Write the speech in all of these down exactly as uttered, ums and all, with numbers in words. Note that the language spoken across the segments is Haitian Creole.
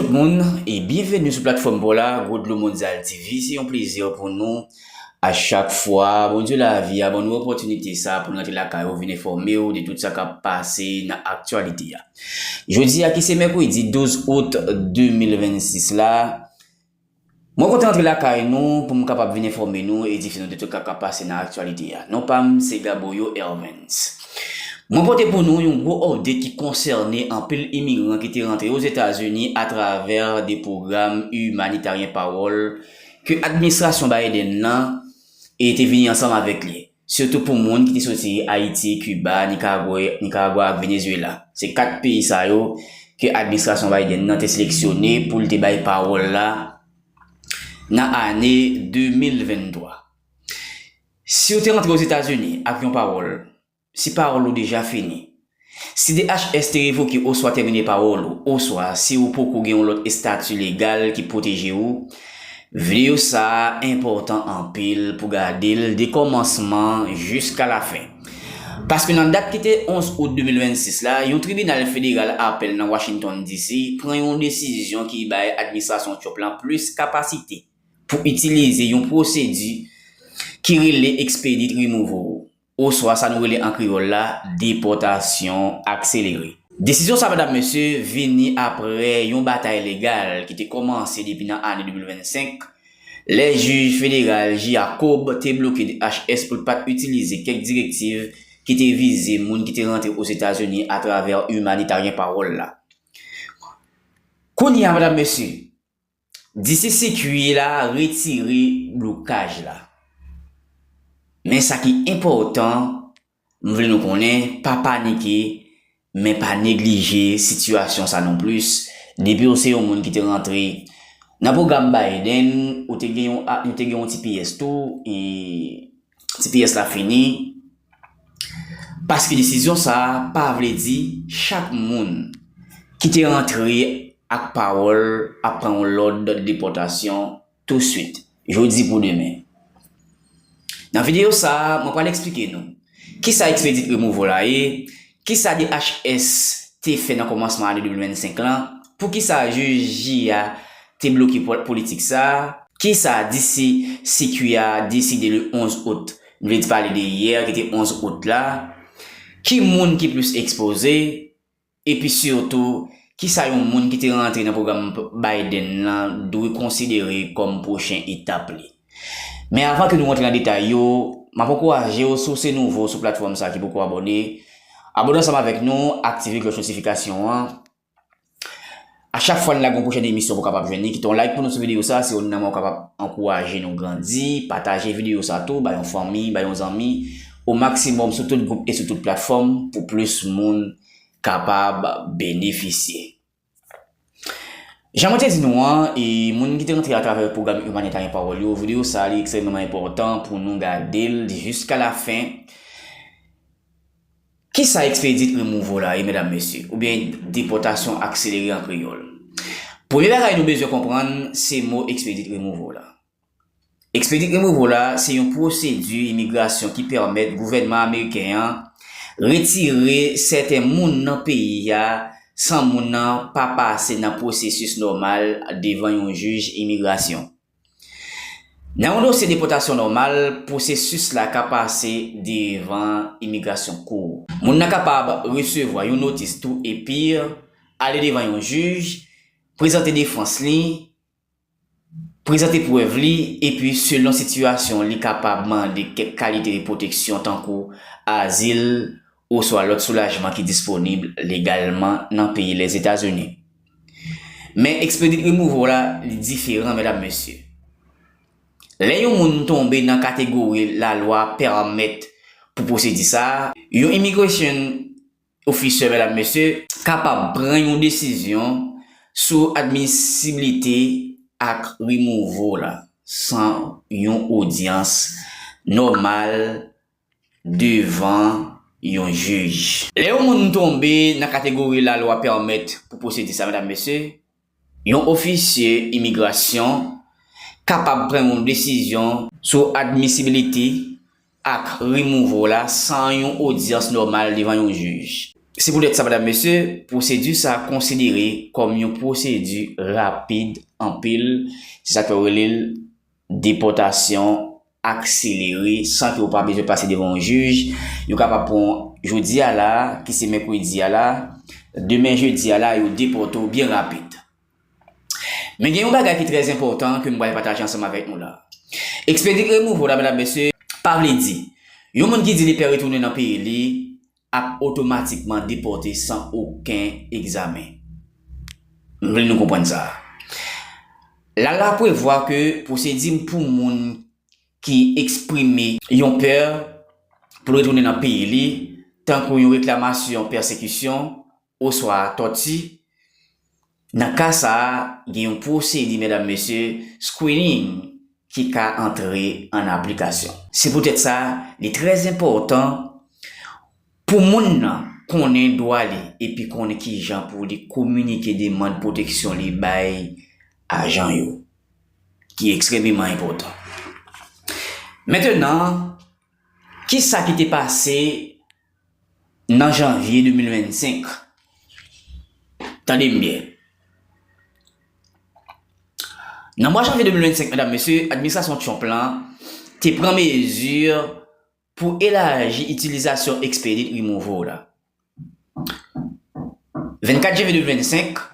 Tout moun, e byenveni sou platfòm pa w la, Gwo Dlo Mondyal T V. Se yon plezi pou nou a chak fwa Bondye lavi a ban nou opòtinite sa pou n rantre lakay ou vin enfòme w de tout sa k ap pase nan aktyalite a. Jodi a ki se mèkredi douz out de mil vennsis la, mwen kontan rantre lakay nou pou m kapab vin enfòme nou e difize nou de tout sa k ap pase nan aktyalite a. Non pa m se Gaboyo Hervens. Mwen pote pou nou yon gwo update ki konsène anpil imigran ki te rantre Ozetazini atravè de pwogram imanitaryen pawòl ke administrasyon Biden nan e te vini ansanm avèk li, sitou pou moun ki te soti Ayiti, Kiba, Nikaragwa, Nikaragwa ak Venezuela. Se kat peyi sa yo ke administrasyon Biden nan te seleksyone pou l te bay pawòl la nan ane de mil venntwa. Si w te rantre Ozetazini ak yon pawòl, si pawòl ou deja fini, si D H S te revoke oswa tèmine pawòl ou, oswa si ou poko gen yon lòt estati legal ki pwoteje ou, videyo sa a enpòtan anpil pou gade l de kòmansman jiska lafen. Paske nan dat ki te onz out de mil vennsis la, yon tribinal federal apèl nan Washington D C pran yon desizyon ki bay administrasyon Trump lan plis kapasite pou itilize yon pwosedi ki rele expedite removal, oswa sa nou rele an kreyòl la, depòtasyon akselere. Desizyon sa, medam, mesye, vini apre yon batay legal ki te kòmanse depi nan ane de mil vennsenk, lè jij federal Jiya Cobb te bloke D H S pou l pa t itilize kèk direktiv ki te vize moun ki te rantre Ozetazini atravè imanitaryen pawòl la. Kounye a, medam, mesye, D C Circuit la retire blokaj la. Men sa ki enpòtan, m vle nou konnen, pa panike, men pa neglije sitiyasyon sa non plis. Depi w se yon moun ki te rantre nan pwogram Biden, ou te gen yon, a- ou te gen yon T P S tou, e T P S la fini. Paske desizyon sa a pa vle di chak moun ki te rantre ak pawòl ap pran yon lòd depòtasyon touswit, jodi pou demen. Nan videyo sa a, mwen pral eksplike nou kisa expedite removal la ye, kisa D H S te fè nan kòmansman ane de mil vennsenk lan, poukisa jij Jiya te bloke po- politik sa a, kisa D C Circuit a deside le onz out, m vle di pale de yè ki te onz out la, ki moun ki plis ekspoze, epi sitou, kisa yon moun ki te rantre nan pwogram Biden lan dwe konsidere kòm pwochen etap li. Men avan ke nou rantre nan detay yo, m ap ankouraje w, si w se nouvo sou platfòm sa a ki poko abòne, abòne ansanm avèk nou, aktive klòch notifikasyon an. A chak fwa n lage yon pwochèn emisyon, pou w kapab jwenn li, kite yon like pou nou sou videyo sa a, se youn nan mwayen w kapab ankouraje nou grandi, pataje videyo sa a tou, bay yon fanmi, bay yon zanmi, o maksimòm sou tout gwoup e sou tout platfòm, pou plis moun kapab benefisye. Jan mwen te di nou an, e moun ki te rantre atravè pwogram imanitaryen pawòl yo, videyo sa a li ekstrèmeman enpòtan pou nou gade l jiska lafen. Kisa expedite removal la ye, medam, mesye, oubyen depòtasyon akselere an kreyòl? Premye bagay nou bezwen konprann, se mo expedite removal la. Expedite removal la, se yon pwosedi imigrasyon ki pèmèt gouvènman ameriken an retire sèten moun nan peyi a san moun nan pa pase nan pwosesis nòmal devan yon jij imigrasyon. Nan yon dosye depòtasyon nòmal, pwosesis la ka pase devan imigrasyon kou. Moun nan kapab resevwa yon notis tou epi ale devan yon jij, prezante defans li, prezante prèv li, epi selon sitiyasyon, li kapab mande kèk kalite de pwoteksyon tankou azil oswa lòt soulajman ki disponib legalman nan peyi Lèzetazini. Men expedite removal la, li diferan, medam, mesye. Lè yon moun tonbe nan kategori lalwa pèmèt pou pwosedi sa a, yon immigration officer, medam, mesye, kapab pran yon desizyon sou admisiblite ak removal la san yon odyans nòmal devan yon jij. Lè yon moun tonbe nan kategori lalwa pèmèt pou pwosedi sa, medam, mesye, yon ofisye imigrasyon kapab pran yon desizyon sou admisibilite ak removal la san yon odyans nòmal devan yon jij. Se poutèt sa, medam, mesye, pwosedi sa a konsidere kòm yon pwosedi rapid anpil. Se sa k fè yo rele l depòtasyon akselere, san ke w pa bezwen pase devan yon jij. Yo kapab pran w jodi a la, ki se mèkredi a la, demen jedi a la, yo depòte w byen rapid. Men gen yon bagay ki trè enpòtan ke m pral pataje ansanm avèk nou la. Expedited removal la, medam, mesye, pa vle di yon moun ki di li pè retounen nan peyi li ap otomatikman depòte san okenn egzamen. M vle nou konprann sa. Lalwa prevwa ke pwosedi pou moun ki eksprime yon pè pou l retounen nan peyi li, tankou yon reklamasyon pèsekisyon oswa tòti, nan ka sa a, gen yon pwosedi, medam, mesye, screening, ki ka antre an aplikasyon. Se poutèt sa, li trè enpòtan pou moun nan konnen dwa li epi konnen kijan pou li kominike demann pwoteksyon li bay ajan yo, ki ekstrèmeman enpòtan. Mentenan, kisa ki te pase nan janvye de mil vennsenk? Tande m byen. Nan mwa janvye de mil vennsenk, medam, mesye, administrasyon Trump lan te pran mezi pou elaji itilizasyon expedited removal la. Vennkat janvye de mil vennsenk,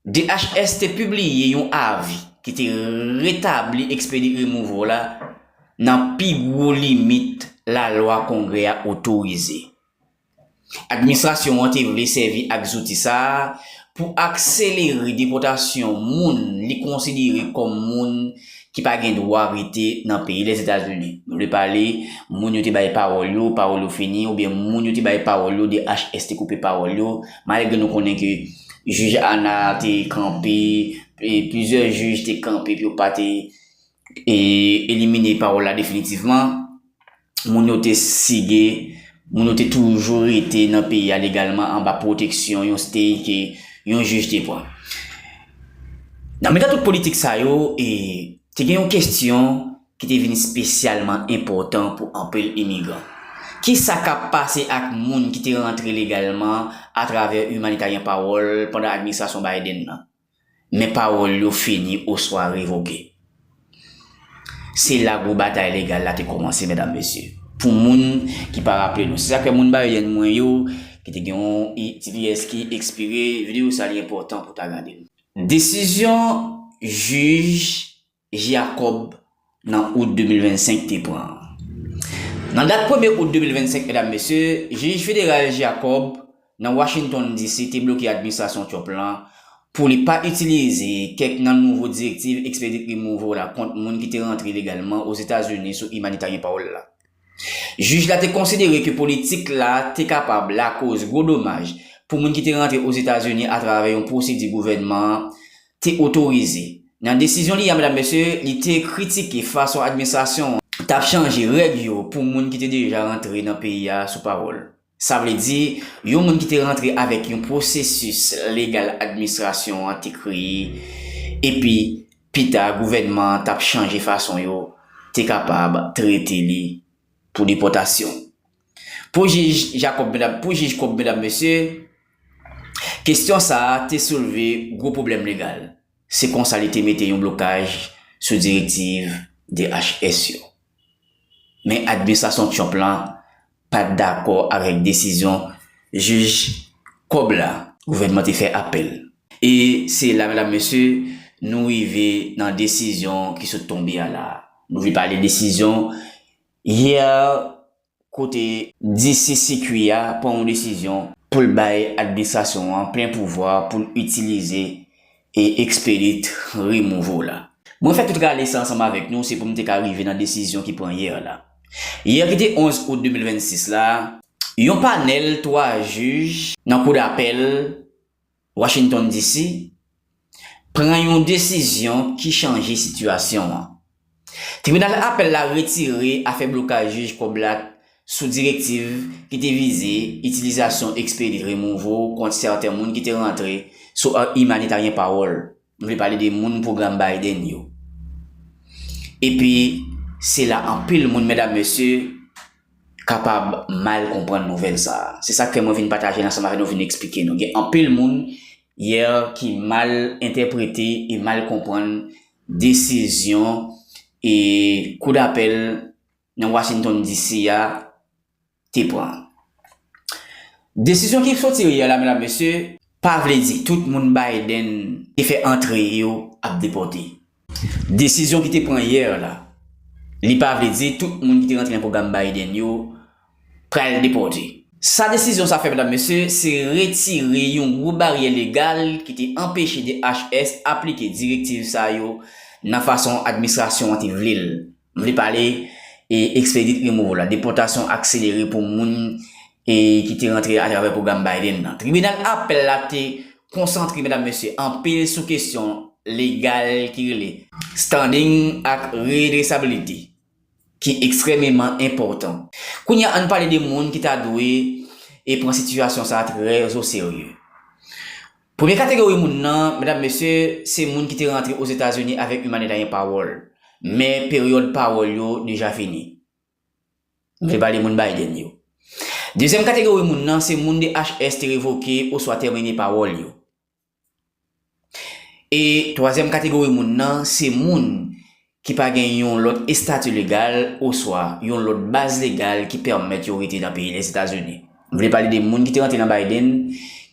D H S te pibliye yon avi ki te retabli expedited removal la nan pi gwo limit lalwa Kongrè a otorize. Administrasyon an te vle sèvi ak zouti sa a pou akselere depòtasyon moun li konsidere kòm moun ki pa gen dwa rete nan peyi Lèzetazini. Nou vle pale, moun yo te bay pawòl yo, pawòl yo fini, oubyen moun yo te bay pawòl yo, D H S te koupe pawòl yo, malgre nou konnen ke jij Anna te kanpe, e plizyè jij te kanpe pou yo pa te e elimine pawòl la definitivman. Moun yo te sige, moun yo te toujou rete nan peyi a legalman anba pwoteksyon yon stay ke yon jij te pran. Nan mitan tout politik sa yo, e, te gen yon kesyon ki te vin espesyalman enpòtan pou anpil imigran. Kisa k ap pase ak moun ki te rantre legalman atravè Humanitarian Parole pandan administrasyon Biden nan? Men pawòl yo fini oswa revoke. Se la gwo batay legal la te kòmanse, medam, mesye. Pou moun ki pa raple nou, se sa k fè moun Biden mwen yo, ki te gen yon i-, T P S ki ekspire, videyo sa li enpòtan pou ta gade l. Desizyon jij Jacob nan out de mil vennsenk te pran. Nan dat premye out de mil vennsenk, medam, mesye, jij federal Jacob nan Washington D C te bloke administrasyon Trump lan pou li pa itilize kèk nan nouvo direktiv expedited removal la kont moun ki te rantre ilegalman Ozetazini sou Humanitarian Parole la. Jij la te konsidere ke politik la te kapab lakoz gwo domaj pou moun ki te rantre Ozetazini atravè yon pwosedi gouvènman an te otorize. Nan desizyon li a, medam, mesye, li te kritike fason administrasyon an t ap chanje règ yo pou moun ki te deja rantre nan peyi a sou pawòl. Sa vle di, yon moun ki te rantre avèk yon pwosesis legal administrasyon an te kreye, epi pita gouvènman an t ap chanje fason yo te kapab trete li pou depòtasyon. Pou jij Jacob, medam, pou jij Cobb, medam, mesye, kesyon sa a te soulve gwo pwoblèm legal. Se konsa li te mete yon blokaj sou direktiv D H S yo. Men administrasyon Trump lan pa t dakò avèk desizyon jij Cobb la. Gouvènman te fè apèl. E se la, medam, mesye, nou rive nan desizyon ki sot tonbe a la. Nou vle pale desizyon yè kote D C Circuit a pran yon desizyon pou l bay administrasyon an plen pouvwa pou l itilize e expedited removal la. Mwen fè tout rale sa ansanm avèk nou, se pou m te ka rive nan desizyon ki pran yè la. Yè ki te onz out de mil vennsis la, yon panèl twa jij nan kou dapèl Washington D C pran yon desizyon ki chanje sitiyasyon an. Tribinal apèl la retire afè blokaj jij Cobb la sou direktiv ki te vize itilizasyon expedited removal kont sèten moun ki te rantre sou Humanitarian Parole. Nou vle pale de moun pwogram Biden yo. Epi, se la anpil moun, medam, mesye, kapab mal konprann nouvèl sa a. Se sa k fè mwen vin pataje l ansanm avè nou, vin eksplike nou. Gen anpil moun yè ki mal entèprete e mal konprann desizyon e kou dapèl nan Washington D C a te pran. Desizyon ki soti yè la, medam, mesye, pa vle di tout moun Biden te fè antre yo ap depòte. Desizyon ki te pran yè la, li pa vle di tout moun ki te rantre nan pwogram Biden yo pral depòte. Sa desizyon sa fè, medam, mesye, se retire yon gwo baryè legal ki te anpeche D H S aplike direktiv sa yo nan fason administrasyon an te vle l. M vle pale e expedite removal la, depòtasyon akselere pou moun e ki te rantre atravè pwogram Biden nan. Tribinal apèl la te konsantre, medam, mesye, anpil sou kesyon legal ki rele standing ak redresabilite, ki ekstrèmeman enpòtan. Kounye a, ann pale de moun ki ta dwe e pran sitiyasyon sa a trè o serye. Premye kategori moun nan, medam, mesye, se moun ki te rantre Ozetazini avèk humanitarian parole, men peryòd pawòl yo deja fini. M vle pale moun Biden yo. Dezyèm kategori moun nan, se moun D H S te revoke oswa tèmine pawòl yo. E twazyèm kategori moun nan, se moun ki pa gen yon lòt estati legal oswa yon lòt baz legal ki pèmèt yo rete nan peyi Lèzetazini. M vle pale de moun ki te rantre nan Biden,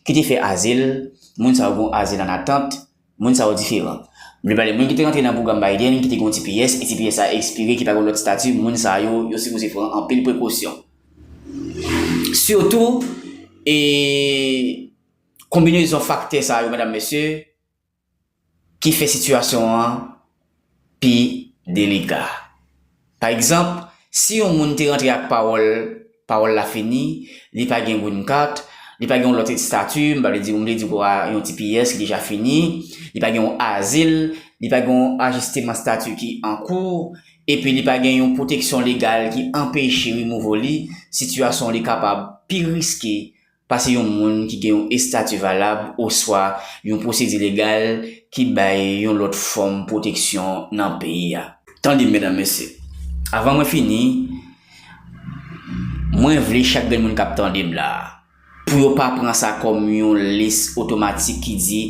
ki te fè azil, moun sa yo gen yon azil an atant, moun sa yo diferan. M vle pale moun ki te rantre nan pwogram Biden, ki te gen yon T P S, e T P S la ekspire, ki pa gen yon lòt estati, moun sa yo, yo sipoze pran anpil prekosyon. Sitou, e konbinezon faktè sa yo, medam, mesye, ki fè sitiyasyon an pi delika. Pa egzanp, si yon moun te rantre ak pawòl, pawòl la fini, li pa gen green card, li pa gen yon lòt estati, m pa vle di, m vle di kwa, yon T P S ki deja fini, li pa gen yon azil, li pa gen yon ajisteman estati ki an kou, epi li pa gen yon pwoteksyon legal ki anpeche removal li, sitiyasyon li kapab pi riske pase yon moun ki gen yon estati valab oswa yon pwosedi legal ki bay yon lòt fòm pwoteksyon nan peyi a. Tande m, medam, mesye. Avan mwen fini, mwen vle chak grenn moun k ap tande m la a, pou yo pa pran sa kòm yon lis otomatik ki di,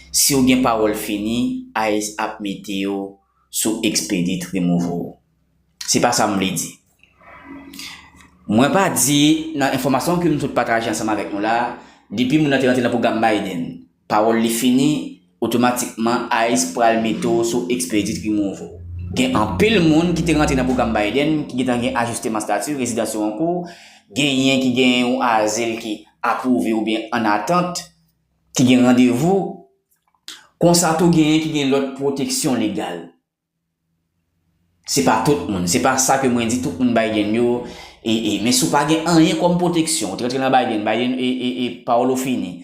si w gen pawòl fini, ICE ap mete yo sou expedite removal. Se pa sa m vle di. Mwen pa di nan enfòmasyon ke m sot pataje ansanm avèk nou la, depi moun nan te rantre nan pwogram Biden, pawòl li fini, otomatikman ICE pral mete w sou expedite removal. Gen anpil moun ki te rantre nan pwogram Biden, ki gentan gen ajisteman estati, rezidans yo an kou, genyen ki gen yon azil ki apwouve oubyen an atant, ki gen randevou, konsa tou genyen ki gen lòt pwoteksyon legal. Se pa tout moun, se pa sa ke mwen di tout moun Biden yo, e, e, men si w pa gen anyen kòm pwoteksyon, ou te rantre nan Biden, Biden, e, e, e, pawòl ou fini,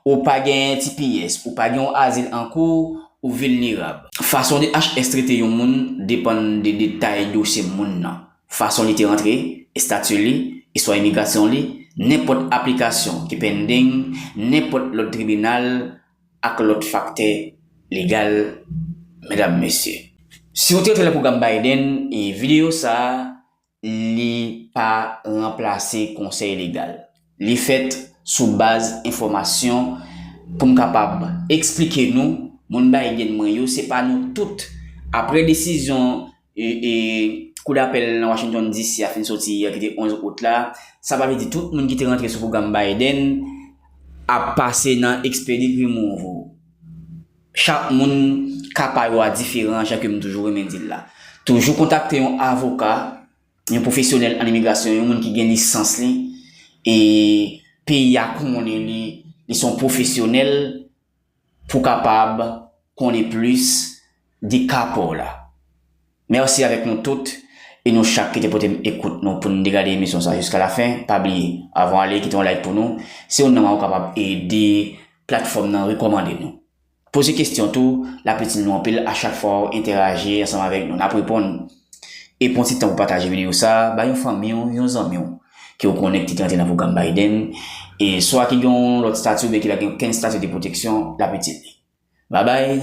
ou pa gen T P S, ou pa gen yon azil an kou, ou vilnerab. Fason D H S trete yon moun depann de detay dosye moun nan. Fason li te rantre, estati li, istwa imigrasyon li, nenpòt aplikasyon ki pending, nenpòt lòt tribinal, ak lòt faktè legal, medam, mesye. Si w te rantre nan pwogram Biden, e videyo sa a, li pa ranplase konsèy legal. Li fèt sou baz enfòmasyon pou m kapab eksplike nou, moun Biden mwen yo, se pa nou tout. Apre desizyon e, e, kou dapèl nan Washington D C a fin soti yè, ki te onz out la, sa pa vle di tout moun ki te rantre sou pwogram Biden ap pase nan expedite removal. Chak moun, ka pa yo a diferan, jan ke m toujou renmen di l la. Toujou kontakte yon avoka, yon pwofesyonèl an imigrasyon, yon moun ki gen lisans li, e peyi a konnen li, li se yon pwofesyonèl, pou kapab konnen plis de ka pa w la. Mèsi avèk nou tout e nou chak ki te pote m ekout nou pou n te gade emisyon sa a jiska lafen. Pa bliye, avan w ale, kite yon like pou nou. Se youn nan mwayen ou kapab ede platfòm nan rekòmande nou. Poze kesyon tou, l ap itil nou anpil a chak fwa w entèyaji ansanm avèk nou. N ap reponn. E pran ti tan pou pataje videyo sa a, bay yon fanmi w, yon zanmi w, ke w konnen ki te rantre nan pwogram Biden, e swa ki gen yon lòt estati oubyen ki pa gen okenn estati de pwoteksyon, l ap itil li. Babay,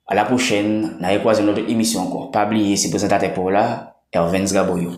a la pwochèn, n a rekwaze yon lòt emisyon ankò. Pa bliye, se prezantatè pa w la, Ervens Gaboyo.